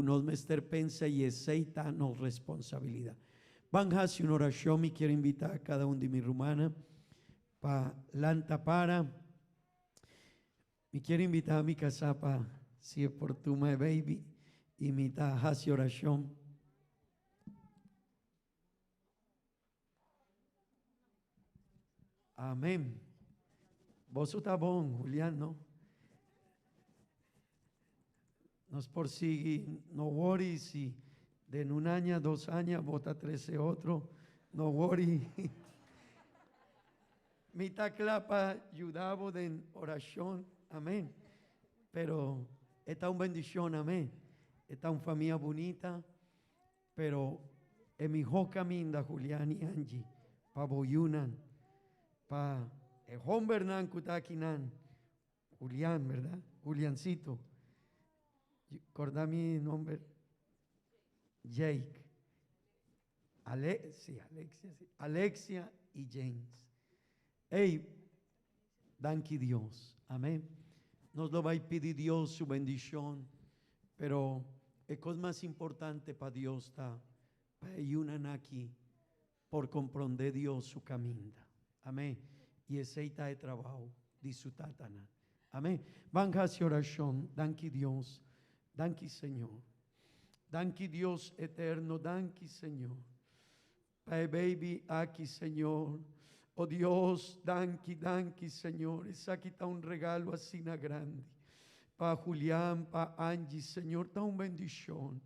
Nos mester pensa y esey ta nos responsabilidad. Ban haci un oracion, mi kier invita cada un di mi rumannan pa lanta para. Mi kier invita mi casa pa si e por tuma e baby y mi ta haci oracion. Amén. Boso ta bon, Julián, no? Nos por sigui, no worry si den un aña, dos aña, bo ta trece otro, no worry. Mi ta cla pa yuda bo den oracion, amén. Pero e ta un bendicion, amén. E ta un famia bunita. Pero e mihó kaminda, Julian i Angie, pa bo yunan, pa e hombernan ku ta akinan, Julian, bèrdat? Juliancito, kòrda mi nomber? Jake, Ale, sí, Alexia, sí, Alexia i James. Ey, danki Dios. Amén. Nos lo bai pidi Dios su bendicion, pero e cos mas importante pa Dios ta pa e yunan aki por compronde Dios su caminda. Amén. Y esey ta e trabao di su tatanan. Amén. Ban haci oracion. Danki Dios. Danki Señor. Danki Dios eterno. Danki Señor. Pa e baby aki Señor. O Dios, danki, danki Señor. Esaki ta un regalo asina grandi. Pa Julian, pa Angie, Señor, ta un bendicion.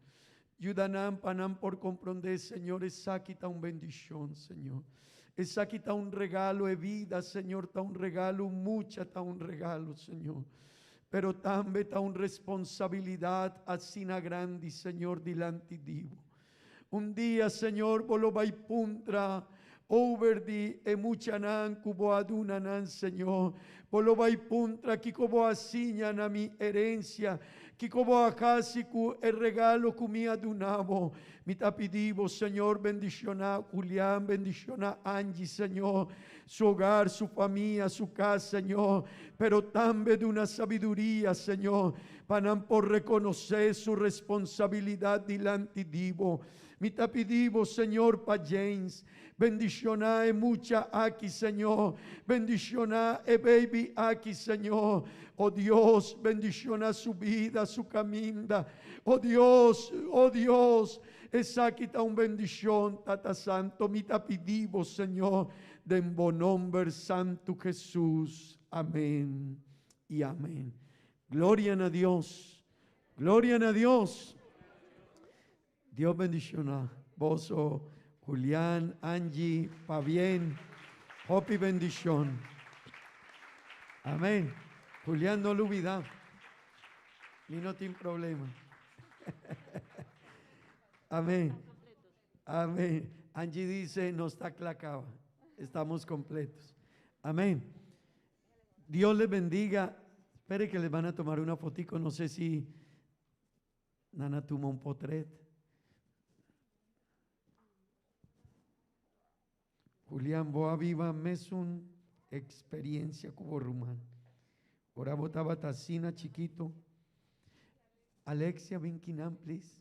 Yuda nan pa nan por comprende, Señor, esaki ta un bendicion, Señor. Esaki ta un regalo e vida, Señor, ta un regalo, mucha ta un regalo, Señor. Pero tambe ta un responsabilidad asina grandi, Señor, dilanti di bo. Un dia, Señor, bo lo bai puntra over di e muchanan ku bo a duna nan, Señor. Bo lo bai puntra kiko bo a siña na mi herensia, kiko bo a hasi ku e regalo ku mi a duna bo. Mi ta pidi bo, Señor, bendishoná Julian, bendishoná Angie, Señor, su hogar, su famia, su kas, Señor, pero tambe duna sabiduria, Señor, pa nan por rekonosé su responsabilidat dilanti di bo. Mi ta pidi bo, Señor, pa James. Bendishoná e mucha aki, Señor. Bendishoná e baby aki, Señor. O Dios, bendishoná su bida, su kaminda. O Dios, o Dios, esaki ta un bendishon, Tata Santo. Mi ta pidi bo, Señor, den bo nomber santu Jesus. Amén i amén. Gloria na Dios. Gloria na Dios. Dios bendiciona boso, Julian, Angie, pabien. Hopi bendicion. Amén. Julian, no lubida. Mi no tin problema. Amén. Amén. Angie dice, nos ta cla caba. Estamos completos. Amén. Dios les bendiga. Espere que les van a tomar una fotico. No sé si nan a tuma un potret. Julian, bo a biba mesun experiencia cu bo ruman. Ora bo tabata asina chikito. Alexia, bin kinan, please.